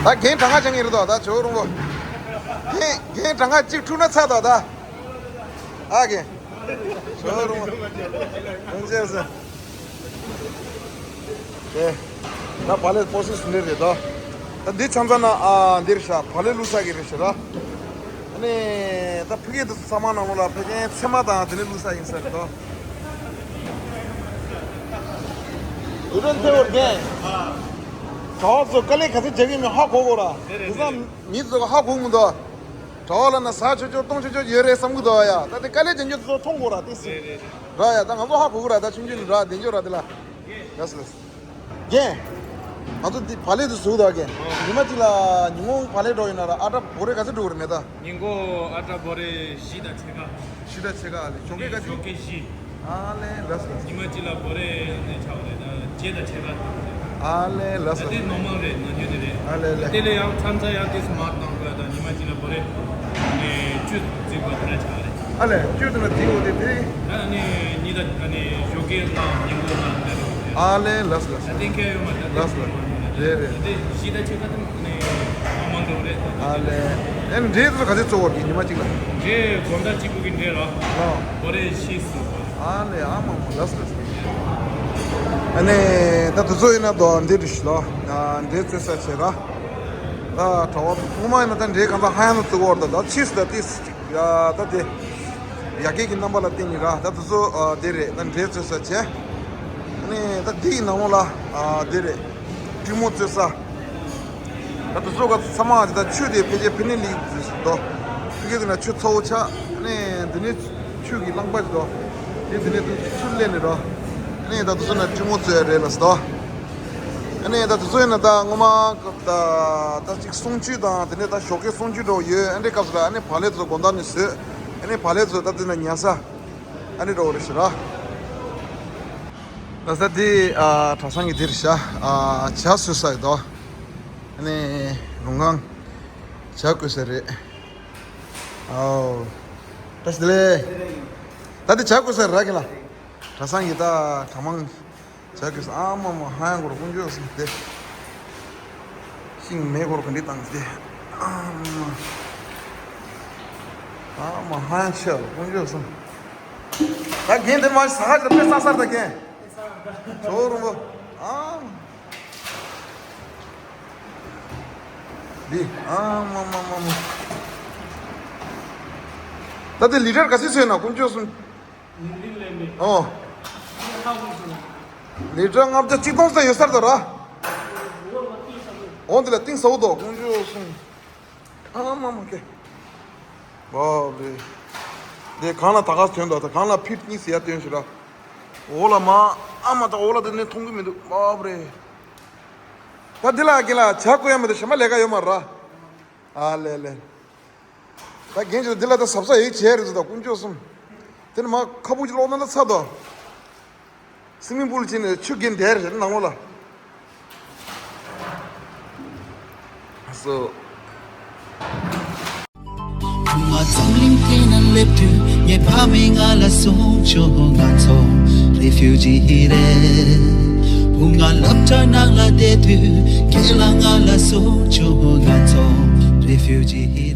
ད་རྒན་གྲངས་ཀ་ཅང་ཡིན་རེད་དོ་ད་ཇོ་རུང་བོ། རྒན་རྒན་གྲངས་ཀ་གཅིག་འཁྲུག་ན་ཚར་དོ་ད། ཨ་རྒན། ཇོ་རུང་བོ། ཁོང་ཅེས་སེ། དེ། ད་བ་ལས་པོ་སི་སི་འདི་རེད་དོ། ད་འདི་ཚང་ཚང་ན་ཨ་འདིར་ཤ་བ་ལས་བླུགས་ས་གི་རེད་ཤ་ར། ཨ་ནི། ད་ཕ་གི་འདི་ཚང་མ་ནང་ལོགས་ལ་ཕ་གིའི་ཚེར་མ་དང་དེ་ནས་བླུགས་ས་ཡིན་ས་རེད་དོ། དུ་རན་ཐེ་བོར་རྒན། གྲྭ་བ་ཚོ་དཀའ་ལས་ག་ཚོད་རྒྱག་གི་མིན་ཧ་གོ་གོ་ར། དེ་ཚང་མི་ཚོ་ཧ་གོ་མི་འདུག་གྲྭ་བ་ལ་ན་ཟ་ཆོག་ཆོག་གཏོང་ཆོག་ཆོག་ཡོད་རེད་བསམ་གི་འདུག་ཡ། ད་དེ་དཀའ་ལས་རྒྱག་རྒྱུ་ཚོ་མཐོང་གོ་ར་དེ་སྲིད། རེད་ཡ། ད་ང་ཚོ་ཧ་གོ་གི་ར་ད་ཆུང་ཆུང་ནས་ར་བདེ་འཇོག་ར་དེ་ལ། ལགས་སོ་ལགས་སོ། རྒན། ང་ཚོ་འདི་བག་ལེབ་འདི་བཟོས་འདུག་རྒན། ཉི་མ་གཅིག་ལ་ཉིན་གུང་བག་ལེབ་འགྲོ་ཡོད་ན་ར་ཨ་ཊ་བོ་རེ་ག་ཚོད་འགྲོ་གི་རེད་མེད་ད། ཉིན་གུང་ཨ་ཊ་བོ་རེ་བཞི་དང་ཕྱེད་ཀ་བཞི་དང་ཕྱེད་ཀ་ཨ་ལེ་ཞོགས་ཀས་ག་ཚོད། ཞོགས་ཀས་བཞི། ཨ་ལེ་ལགས་སོ་ལགས་སོ། ཉི་མ་གཅིག་ལ་བོ་རེ་ནས་ཆགས་པ་རེད་ད་བརྒྱད་དང་ཕྱེད་ཀ་འགྲོ་གི་རེད། ཨ་ལེ་ལགས་སོ་ལགས་སོ། དེ་ནོར་མལ་རེད་ནང་རྒྱུན་དེ་རེད། ཨ་ལེ་ལེ། དེ་ལས་ཡང་མཚམས་མཚམས་ཡང་དུས་སུ་མར་བཏང་དགོས་ད་ཉི་མ་གཅིག་ལ་བོ་རེ། ནས་བཅུ་བརྩི་དགོས་དེ་འདྲ་ཆགས་རེད། ཨ་ལས་བཅུ་དེ་ལ་བརྩི་དགོས་དེ་དེ། ཨ་ནི་གཉིས་ད་ཨ་ནི་ཞོགས་ཀས་དང་ཉིན་གུང་དང་དེ་རེད། ཨ་ལས་ལགས་སོ་ལགས་སོ། ད་དེ་ཁྱད་ཡོད་མ་རེད་ད། ལགས་སོ་ལགས་སོ། རེད་རེད། ད་དེ་བཞི་ད་ཕྱེད་ཀ་དེ་ནི་མང་མང་འགྲོ་རེད་ད། ཨ་ལས། ཨ་ནི་འབྲས་དེ་ཚོ་ག་ཚོད་བཙོ་བ་གི་ཉི་མ་གཅིག་ལ། འབྲས་སྒོང་ཟླ་གཅིག་པུ་གི་འབྲས་ར། ཨ། བོ་རེ་ཕྱེད་བཙོ་བ། ཨ་ལས་ཨ་མ་མ་ལགས་སོ་ལགས་སོ། ཨ་ནི་ད་དེ་ཚོ་ཡིན་ན་དོ་འདི་རེད་ཤི་ལོ། ཨ་འབྲས་བཙོས་ས་བྱེད་ར། ད་གྲྭ་བ་ཚང་མ་ཡིན་ན་ད་འབྲས་གང་ཚ་ཧ་ཡང་ན་བཙུགས་འོར་ད་ད་ཕྱིས་ད་ཏིས་ཡ་ད་དེ་ཡ་གེ་གི་རྣམ་པ་ལ་བརྟེན་ནི་ར་ད་དུ་ཚོ་དེ་རེད། ད་འབྲས་བཙོས་ས་བྱས་ནས་ད་དེ་ཡི་ནང་ལོགས་ལ་དེ་རེད། ཀྲི་མོ་བཙོས་ས། ད་དུ་ཚོ་ག་ཚང་མ་ད་ཆུ་དེ་ཕལ་ཆེར་ཕི་ནི་ལི་དོ་ཕི་གེ་དེ་ན་ཆུ་ཚ་བོ་ཆགས་ནས་དེ་ནས་ཆུ་གི་རླངས་པ་དོ་དེ་དེ་ནས་དུ་ཆུ་ལེན་ནི་རོ། ནས་ད་དུ་ཚོ་ན་ཀྲི་མོ་བཙོས་རེད་ལ་སོ། ཨ་ནི་ད་དུ་ཚོ་ཡིན་ན་ད་ངོ་མ་ད་ཅིག་གསུང་ཆོས་དང་དེ་ནས་ད་ཞོགས་ཀའི་གསུང་ཆོས་འགྲོ་ཡོད། ཨ་འདྲའི་སྐབས་སུ་ལ་ཨ་ནི་བག་ལེབ་ཚོ་དགོང་དག་ནས་བཟོས། ཨ་ནི་བག་ལེབ་ཚོ་ད་དེ་ན་ཉལ་ས་ཨ་ནི་འགྲོ་རེད་ཤི་ར། ད་ས་དེ་གྲྭ་ཚང་གི་དེ་རེད་ཤ། ཇ་བཟོས་ས་ཡོད་དོ། ཨ་ནི་རུང་ཁང་ཇ་བསྐོལ་ས་རེད། ཨའོ། བཀྲ་ཤིས་བདེ་ལེགས། ད་དེ་ཇ་བསྐོལ་ས་རེད་ར་གི་ལ། གྲྭ་ཚང་གི་ད་གྲྭ་མང་ཇ་གི་ས་ཨ་མ་མ་ཧ་ཡང་གོ་ར་ཀུན་སྤྱོད་སོང་སྟེ། ཤིང་མེ་གོ་ར་ག་འདི་བཏང་སྟེ། ཨ་མ་མ། ཨ་མ་ཧ་ཡང་ཆེ་བ་ཀུན་སྤྱོད་སོང་། ད་རྒན་དེ་མ་ཟ་ཧ་ཅིག་དཔེ་ས་སར་ད་རྒན། ཇོ་རུང་བ། ཨ་མ། འདི་ཨ་མ་མ་མ་མ། ད་དེ་ལི་ཊར་ག་ཚོད་ཚོད་ན་ཀུན་སྤྱོད་སོང་། ཨོ། ལི་ཊར་ལྔ་བརྒྱ་གཅིག་སྟོང་ཙམ་ཡོད་ས་རེད་ད་ར། འོ་འདི་ལ་གཏིང་ཟབ་པོ་འདུག་ཀུན་སྤྱོད་སོང་། ཨ་མ་མ་ཀེ། བབ་རེད། འདི་གང་ལ་ད་ག་ཐོན་འདུག་ད་གང་ལ་ཕིཊ་གཉིས་ཟེར་ཡ་ཐོན་ཞིག་ར། འོ་ལ་མ། ཨ་མ་ད་འོ་ལ་དེ་ནས་མཐོང་གི་མི་འདུག་བབ་རེད། ད་འདི་ལ་ཀེ་ལ་ཇ་བསྐོལ་ཡ་མི་འདུག་ཞེ་མ་ལས་ཀ་ཡོད་མ་ར། ཨ་ལེ་ལེ། ད་རྒན་ཅིག་འདི་ལ་ད་ཟབ་ས་ཡོད་བྱས་རེད་ཟེར་ད་ཀུན་སྤྱོད་གསུམ། དེ་ནི་མ་ཁ་བུག་ཅིག་ལོག་ན་ད་ཚ་དོ། སི་མིང་པུལ་ཅིག་ནས་ཆུ་རྒན་དེར་ནང་ལོགས་ལ། སོ། ང་འཛམ་གླིང་སྟེང་ན་སླེབས་དུས་ངའི་ཕ་མས་ང་ལ་གསུངས་བྱུང་། ང་ཚོ་རེ་ཕིའུ་ཇི་རེད། བུ་ང་སློབ་གྲྭ་ནང་ལ་བསྡད་དུས་རྒན་ལགས་ང་ལ་གསུངས་བྱུང་། ང་ཚོ་རེ་ཕིའུ་ཇི།